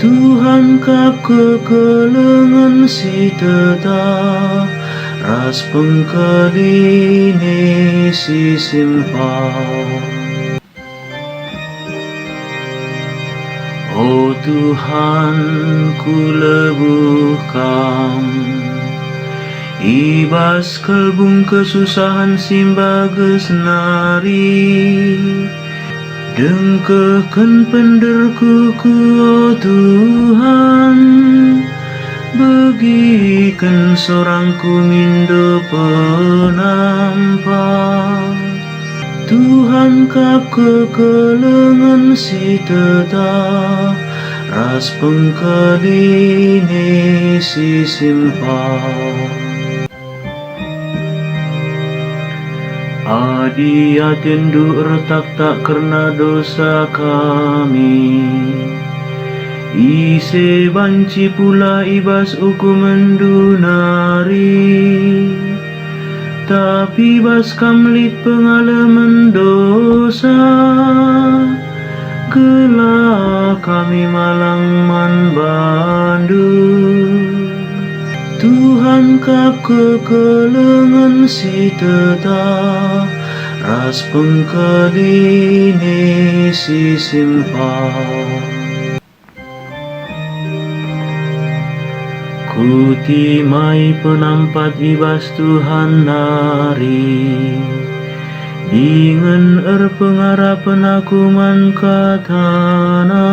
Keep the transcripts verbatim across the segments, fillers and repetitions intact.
Tuhan kap kekelengen si tetap, ras pengkelini si simpan. O Tuhan, kulebuh Kam i bas kelbung kesusahen si mbages nari. Dengkehken penderkuhku, o Tuhan, begiken sorangku mindo penampat. Tuhan kap kekelengen si tetap, ras pengkelini si simpan. Adi atendu ertaktak kerna dosa kami, ise banci pulah i bas ukumenndu nari? Tapi bas Kam lit pengalemen dosa, gelah kami malang man bandu. Tuhan kap kekelengen si tetap, ras pengkelini si simpan. Kutimai penampat i bas Tuhan nari, dingen erpengarapen aku man kataNa.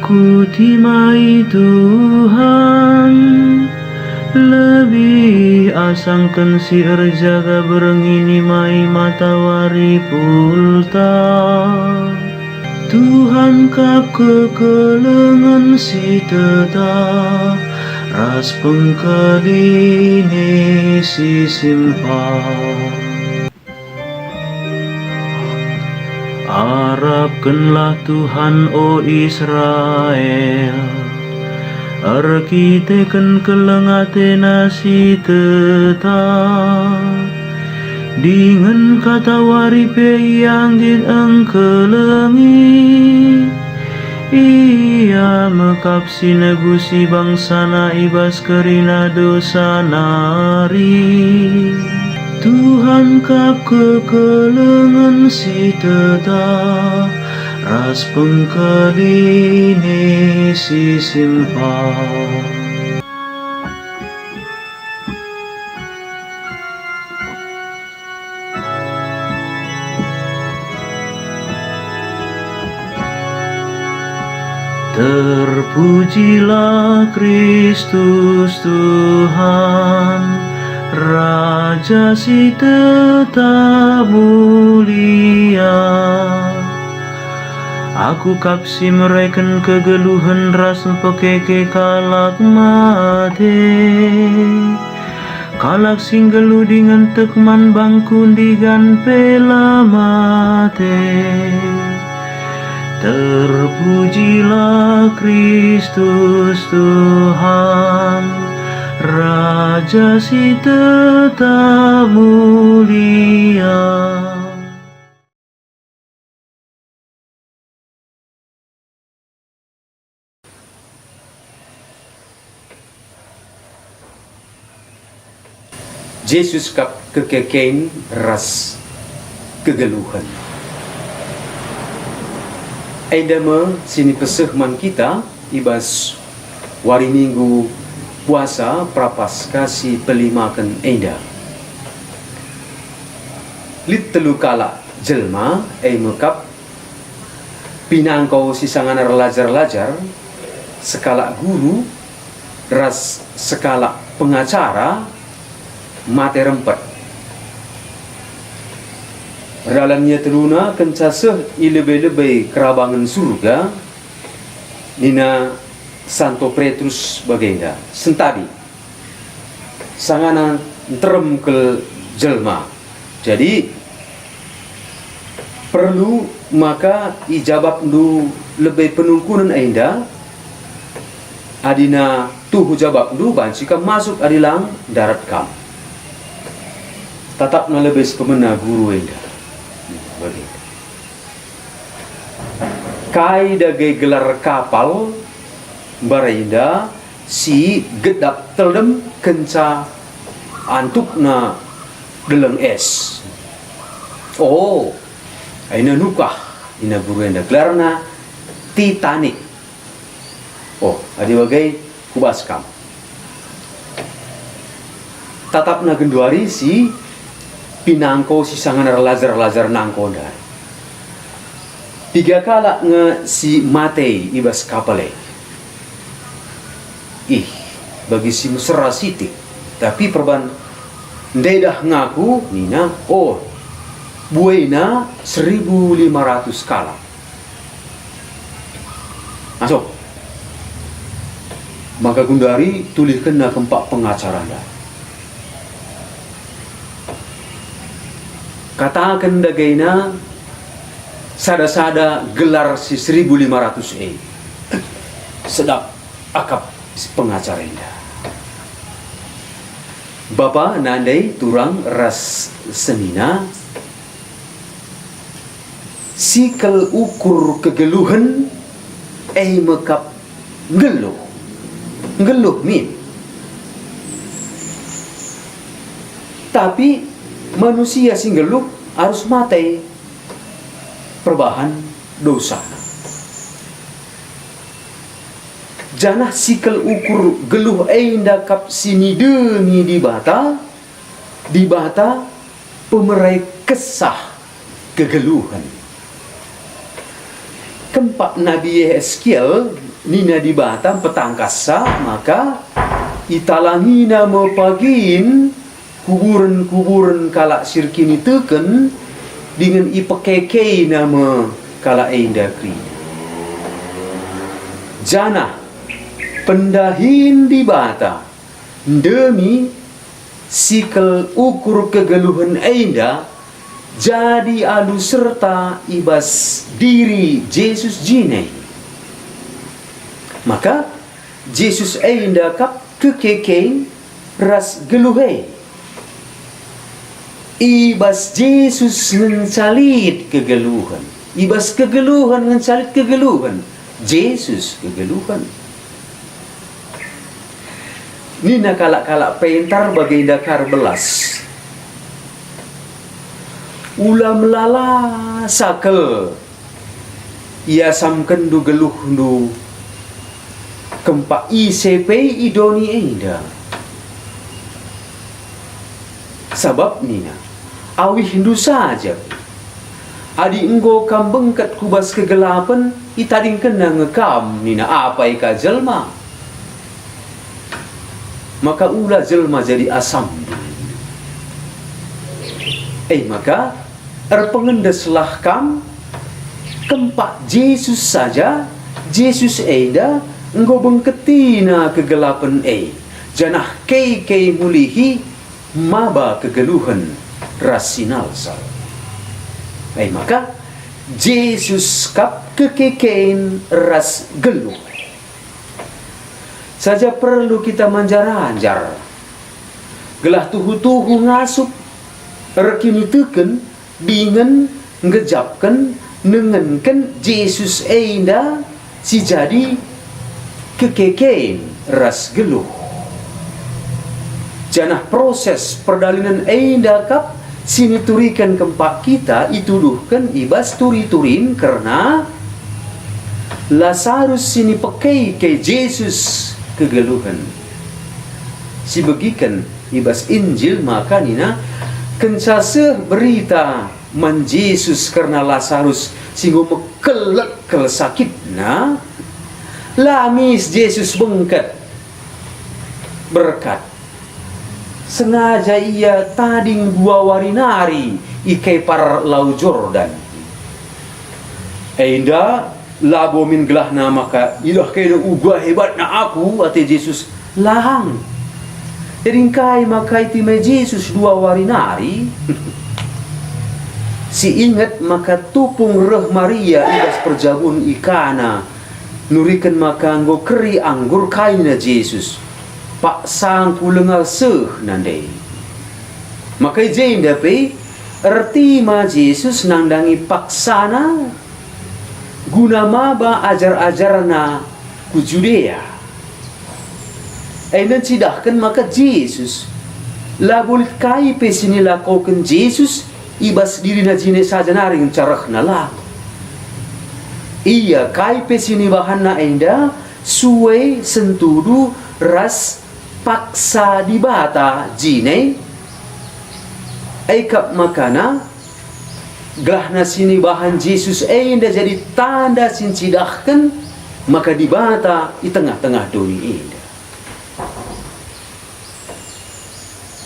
Kutimai Tuhan, lebih asangken si erjaga berngi nimai matawari pulta. Tuhan kap kekelengen si tetap, ras pengkelini si simpan. Arapkenlah Tuhan, o Israel, erkiteken keleng ateNa si tetap. Dingen katawari pe Ia nggit engkelengi. Ia me kap si negusi bangsaNa i bas kerina dosa nari. Tuhan kap kekelengen si tetap, ras pengkelini si simpan. Terpujilah Kristus Tuhan, Raja si tetap mulia. Aku kap si mereken kegeluhen ras mpekeke kalak mate. Kalak si nggeluh dingen tek man bangku ndigan pe la mate. Terpujilah Kristus Tuhan, Raja si tetap mulia. Jesus kap kekeken ras kegeluhen. Enda me si nipeseh man kita i bas wari Minggu puasa Prapaskah si pelimaken enda. Lit telu kalak jelma, e me kap pinangko si sangana erlajar-lajar, sekalak guru, ras sekalak pengacara, mate rempet. Erdalan ia teluna kenca seh i lebe-lebe kerabangen Surga, nina Santo Petrus bagenda, "Sentadi, sangana nterem kal jelma." Jadi, perlu maka ijabapndu lebe penungkunen enda, adina tuhu jabapndu banci kam masuk adi lang ndarat kam. Tatapna lebe si pemena guru enda. Bage. Kai dage gelar kapal mbarenda si gedap teldem kenca antukna deleng es? Oh, aina nukah nina guru enda, gelarna Titanic. Oh, adi bage, kubas kam. Tatapna genduari si pinangko si sangana erlajar-lajar nangko ndai. Piga kalak nge si mate i bas kapal e? Ih, bagi si mesera sitik. Tapi perban ndedah ngaku nina, "Oh, buena seribu lima ratus kalak." Masuk. Maka gundari tulihkenna kempak pengacaranda. Kataken dagena sada-sada gelar si seribu lima ratus e. Sedap akap pengacara enda. Bapa, nandai, turang ras senina, sikel ukur kegeluhen e me kap nggeluh. Nggeluh min. Tapi manusia si nggeluh arus mate perbahan dosana. Janah sikel ukur geluh enda kap si nidengi Dibata, Dibata pemerai kesah kegeluhen. Kempak Nabi Yeskiel nina Dibata mpetangkassa maka italangina me pagin kuburen-kuburen kalak si erkiniteken dingen ipekekeina me kalak enda kerina. Janah pendahin Dibata ndemi sikel ukur kegeluhen enda jadi alu serta i bas diri Jesus jine. Maka Jesus enda kap kekeken ras geluh e. I bas Jesus ngenca lit kegeluhen. I bas kegeluhen ngenca lit kegeluhen. Jesus kegeluhen. Nina kalak-kalak pentar bagenda ka erbelas, "Ula melala sakel iasamkenndu geluhndu, kempak ise pe i doni enda." Sabap nina, "Awihndu saja. Adi enggo kam bengket ku bas kegelapen, itadingkenna nge kam," nina, "apai ka jelma. Maka ula jelma jadi asamndu." E maka, erpengendeslah kam, kempak Jesus saja, Jesus enda enggo bengketina kegelapen e, janah kei-kei mulihi maba kegeluhen ras sinalsal. E maka, Jesus kap kekeken ras geluh. Saja perlu kita manjar-anjar, gelah tuhu-tuhu ngasup, erkiniteken, dingen nggejapken, nengenken Jesus enda si jadi kekeken ras geluh. Janah proses perdalinen enda kap si nituriken kempak kita ituduhken i bas turi-turin kerna Lasarus si nipekei-kei Jesus kegeluhen. Sibegiken i bas Injil maka nina, kenca seh berita man Jesus kerna Lasarus si enggo mekelekkel sakitna, la mis Jesus bengket berkat. Sengaja ia tading dua wari nari i kepar Lau Jordan. Enda labo min gelahna maka idah kena uga hebatna aku ate Jesus. Lang. Jadi engkai maka itimai Jesus dua wari nari? Si inget maka tupung reh Maria i bas perjabun i Kana, nuriken maka enggo keri anggur kaina Jesus. Paksangku langa seh nande. Maka i jenda pe ertima Jesus nandangi paksana guna maba ajar-ajarNa ku Judea. Enda ncidahken maka Jesus, labo lit kai pe si nilakoken Jesus i bas dirina jine saja nari ngenca rehna, la. Ia kai pe si nibahanna enda sue sentudu ras paksa Dibata jine, e kap makana gelahna si nibahan Jesus enda jadi tanda si ncidahken maka Dibata i tengah-tengah doni enda.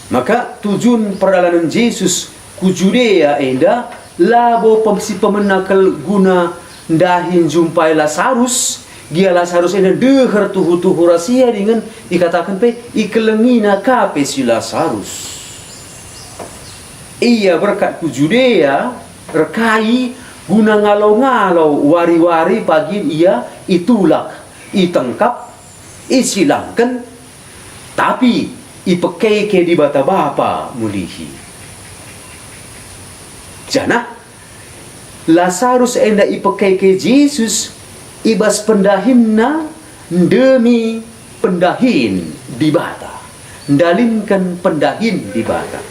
Maka tujun perdalanen Jesus ku Judea enda labo pem-, si pemena kal guna ndahi njumpai Lasarus, gia Lasarus enda ndeher tuhu-tuhu ras ia dingen ikataken pe ikelengina ka pe si Lasarus. Ia berkat ku Judea erkai guna ngalo-ngalo wari-wari pagi ia itulak, itengkap, isilangken, tapi ipekeke Dibata Bapa mulihi. Janah Lasarus enda ipekeke Jesus i bas pendahinna ndemi pendahin Dibata, ndalinken pendahin Dibata.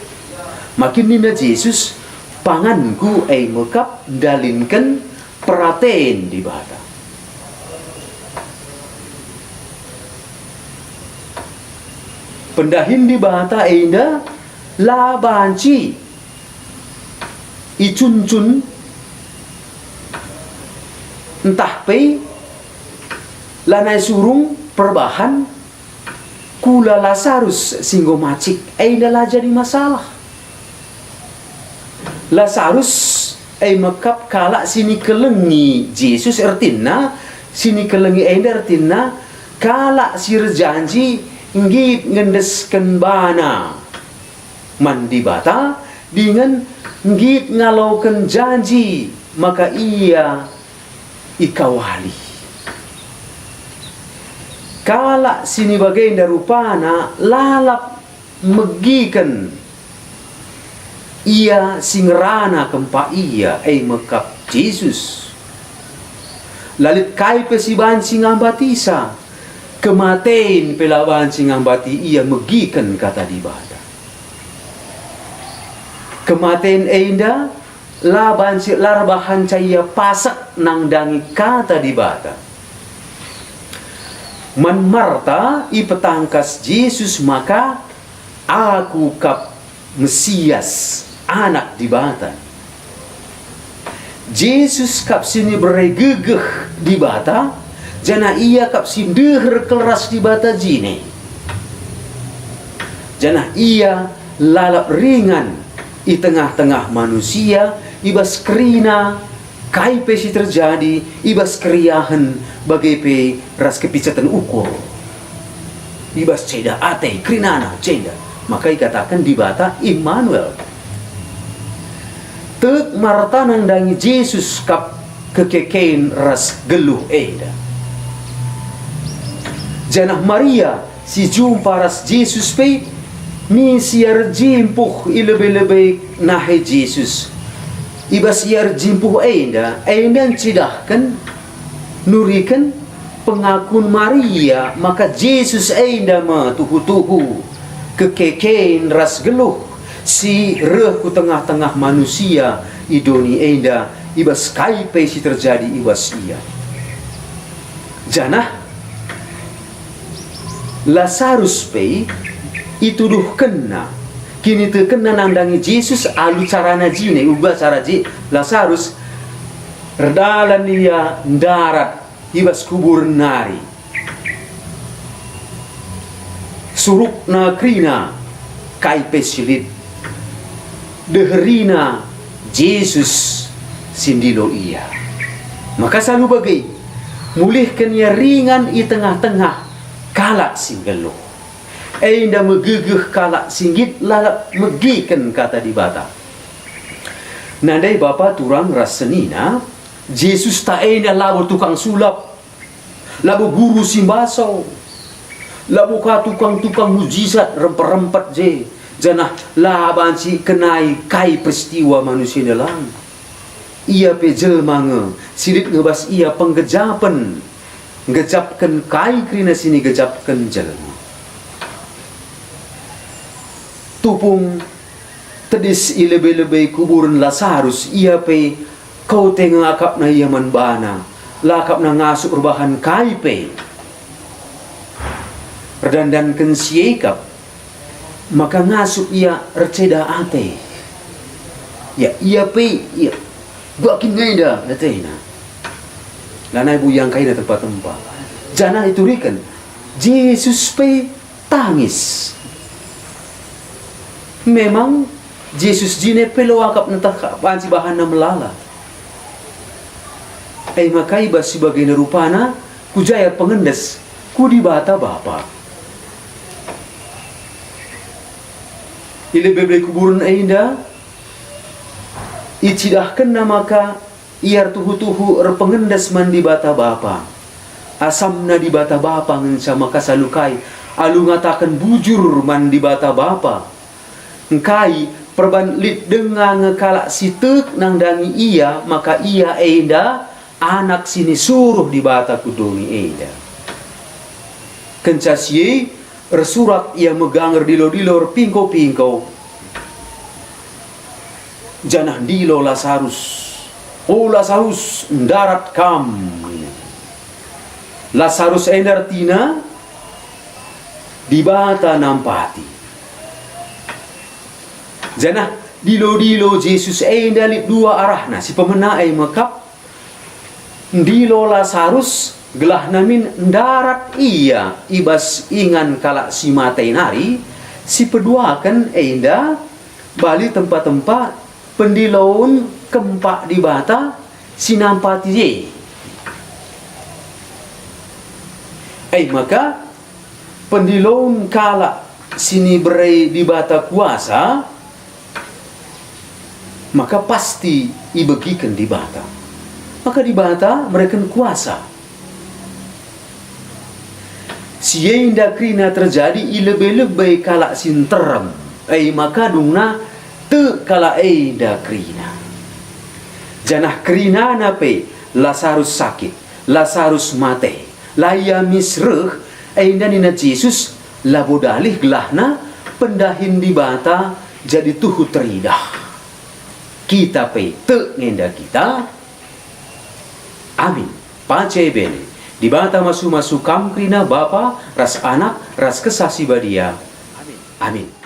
Makin nina Jesus, "PanganKu e me kap ndalinken peraten Dibata." Pendahin Dibata enda la banci icuncun ntah pe lanai surung perbahan kula Lasarus si enggo macik, enda la jadi masalah. Lasarus e me kap kalak si nikelengi Jesus, ertina si nikelengi enda ertina kalak si erjanji nggit ngendesken bana man Dibata dingen nggit ngaloken janji maka ia ikawali. Kalak si bagenda rupana lalap megiken ia si ngerana kempak ia, e me kap Jesus. La lit kai pe si banci ngambatisa, kematen pe la banci ngambati ia megiken Kata Dibata. Kematen enda la banci, la erbahanca ia pasek nandangi Kata Dibata. Man Marta ipetangkas Jesus maka, "Aku kap Mesias, Anak Dibata." Jesus kap si nibere gegeh Dibata, janah Ia kap si ndeher kal ras Dibata jine. Janah Ia lalap ringan i tengah-tengah manusia, i bas kerina kai pe si terjadi, i bas keriahen, bage pe ras kepiceten ukur, i bas ceda ate kerinana ceda, maka ikataken Dibata Immanuel. Tek Marta nandangi Jesus kap kekeken ras geluh enda. Janah Maria si jumpa ras Jesus pe, min si erjimpuh i lebe-lebe nahe Jesus. I bas ia erjimpuh enda, enda ncidahken, nuriken pengakun Maria maka Jesus enda me tuhu-tuhu kekeken ras geluh si reh ku tengah-tengah manusia i doni enda, i bas kai pe si terjadi i bas ia. Janah Lasarus pe ituduhkenna, kinitekenna nandangi Jesus alu carana jine, uga cara je Lasarus erdalan ia ndarat i bas kuburen nari. Surukna kerina kai pe si lit, deherina Jesus si ndilo ia. Maka salu bage, mulihken ia ringan i tengah-tengah kalak si nggeluh. Enda megegeh kalak si nggit lalap megiken Kata Dibata. Nandai bapa turang ras senina, Jesus ta enda labo tukang sulap, labo guru si mbaso, labo ka tukang-tukang mujizat rempet-rempet je, janah la banci kenai kai peristiwa manusia ndelang. Ia pe jelma nge, si lit nge bas ia penggejapen, nggejapken kai kerina si nigejapken jelma. Tupung tedis i lebe-lebe kuburen Lasarus, ia pe kote nge akapna ia man bana, la akapna ngasup erbahan kai pe. Erdandanken si e kap, maka ngasup ia erceda ate. Ya, ia pe, ia, "Kuga kin nge enda," atena. Lanai buya ngkaina tempa-tempa. Janah ituriken, Jesus pe tangis. Memang, Jesus jine pe la akap ntah banci bahanna melala. E maka i bas si bagenda rupana, ku ja ia erpengendes, ku Dibata Bapa. I lebe-lebe kuburen enda, icidahkenna maka ia ertuhu-tuhu erpengendes man Dibata Bapa. Asamna Dibata Bapa ngenca maka salu kai alu ngataken bujur man Dibata Bapa. Engkai perban lit denga nge kalak si tek nandangi ia maka ia enda Anak si nisuruh Dibata ku doni enda. Kenca si e, ersurak ia megang erdilo-dilo erpingko-pingko, janah ndilo Lasarus. "O Lasarus, ndarat kam!" nina. Lasarus enda ertina Dibata nampati. Janah dilo-dilo Jesus enda lit dua arahna, si pemena e me kap, ndilo Lasarus, gelahna min ndarat ia i bas ingan kalak si mate nari, si peduaken enda bali tempa-tempa pendiloen kempak Dibata si nampati e. E maka, pendiloen kalak si nibere Dibata kuasa, maka pasti ibegiken Dibata. Maka Dibata mereken kuasa. Si enda kerina terjadi i lebe-lebe kalak si nterem, e maka dungna tek kalak enda kerina. Janah kerinana pe Lasarus sakit, Lasarus mate. La ia mis reh, enda nina Jesus, labo dalih gelahna pendahin Dibata jadi tuhu teridah. Kita pe tek nge enda kita? Amin. Pace bene. Dibata masu-masu kam kerina Bapa, ras Anak, ras Kesah Si Badia. Amin.